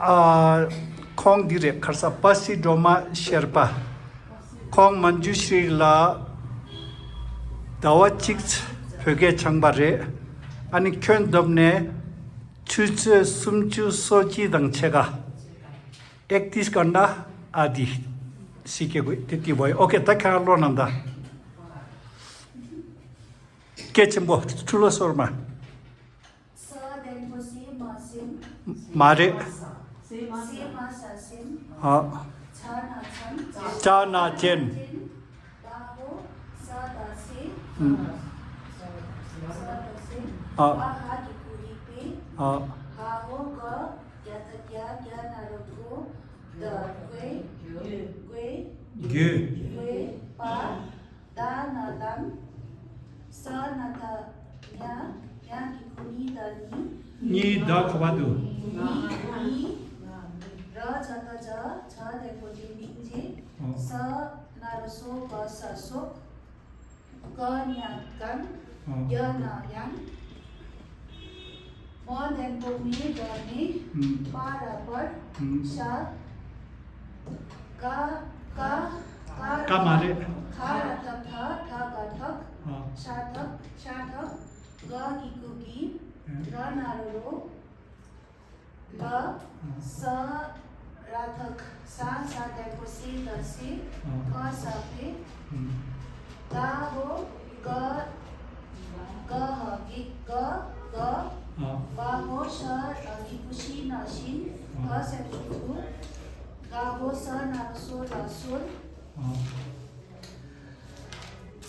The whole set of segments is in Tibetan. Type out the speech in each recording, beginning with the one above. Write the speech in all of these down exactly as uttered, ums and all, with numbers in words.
ཨ། ཁོང་འདི་རེད། ཁར་ས་པ་སི་སྒྲོལ་མ་ཤེར་པ། ཁོང་མན་ཇུ་ཤྲི་ལ་ཟླ་བ་གཅིག་བོད་སྐད་སྦྱངས་པ་རེད། ཨ་ནི་ཁྱོན་བསྡོམས་ནས་ཆུ་ཚོད་སུམ་ཅུ་སོ་གཅིག་དང་ཕྱེད་ཀ་ཨེག་ཏིས་ཀ་ན་ཨ་དི་སི་ཀེ་གུ་ཏི་ཏི་བོ་ཡི། ཨོ་ཀེ། ད་ཁྱེད་རང་ཀློག་གནང་དང་། སྐད་ཆེན་པོ། ཁྲུ་ལོ་སོར་མ། ས་ལྡན་པོ་སི་མ་སིམ། མ་རེད། སི་མ་ས་སིམ། ཨ། ཆ་ན་ཆན། ཅ་ན་ཅན། ད་ཧོ་ས་ད་སི། ཨུམ། ས་ད་སི། ཨ། བ་ཧ་གི་གུ་རི་པི། ཨ། ག་ཧོ་ག། ག་ད་ག། ག་ན་རོ་གོ། ད་གོས། གོས། གོས། གོས་པ། ད་ན་དང་། ས་ན་ད་ཉ། ཉ་གི་གུ་ནི་ད་ནི། ནི་ད་ཁ་བ་དུ། ནི་ནི། ར་ཇ་ད་ཇ། ཇ་ལྡན་པོ་ཇི་ལྡན་ཇི། ཨོ། ས་ན་རོ་སོ་ག་ས་སོག། ག་ཉ་གང་། ཨོ། ག་ན་ཡང་། མ་ལྡན་པོ་མེ་ད་མེ། ཨུམ། པ་ར་པར། ཨུམ། ཤ། ཀ། ཀ། ཀ་ར། ཀ་མ་རེད། ཁ་ར་ཐག་ཁ། ཐག་ག་ཐག་ཨ། ཤ་ཐག་ཤ་ཐག་ག་གི་གུ་གི། ཨ། ག་ན་རོ་རོ། ལ། ཨ། ས་ར་ཐག་ས། ས་ལྡན་པོ་སི་ད་སི། ཨ། ཕ་ས་ཕི། ཨུམ། ད་ཧོ་ག། ག་ཧ་གི་ག། ག། ཨ། བ་ཧོ་ཤ་གི་གུ་ཤི་ན་ཤིན། ཨ། ག་སེ་ཕུ་ཕུ། ག་ཧོ་ས་ན་རོ་སོ་ད་སོན། ཨ།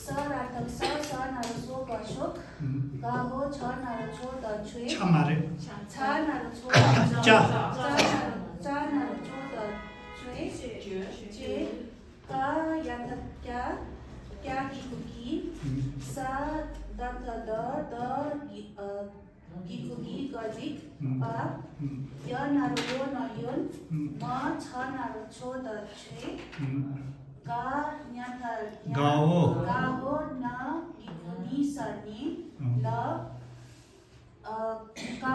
ས་ར་ཐག་ས། ས་ན་རོ་སོ་ག་ཤོག། ཨུམ། ག་ཧོ་ཆ་ན་རོ་ཆོ་ད་ཆོས། ཆ་མ་རེད། ཆ་ན་རོ་ཆོ་ད་ཆ། ཆ། ཆ་ན་རོ་ཆོ་ད་ཆོས། ཆོས། ཀ་ཡ་ཐག་ཀྱ། ཀྱ་གི་གུ་གི། ཨུམ། ས་ད་ཐ་ད། ད་གི་ཨ། གི་གུ་གི་ག་ཟིག། ཨུམ། པ། ཨུམ། ཡ་ན་རོ་ཡོ་ན་ཡོན། ཨུམ། མ་ཆ་ན་རོ་ཆོ་ད་ཆོས། ཨུམ། ག་ཉ་ཐ་ཉ། གའོ། གའོ་ན་གི་གུ་ནི་ས་ནི། ཨུམ། ལ། ཨ། ཀ་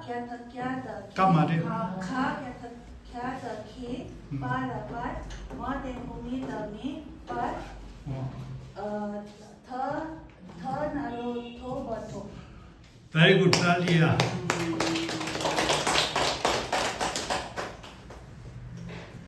ཡ་ཐག་ཀྱ་ད་ཀ་མ་རེད། ཁ། ཁ་ཡ་ཐག་ཁྱ་ད་ཁེ། ཨུམ། པ་ར་པར། མ་ལྡན་པོ་མེ་ད་མེ། པར། ཨོ། ཨ། ཐ། ཐ་ན་རོ་ཐོ་བ་ཐོག། Very good, Talia.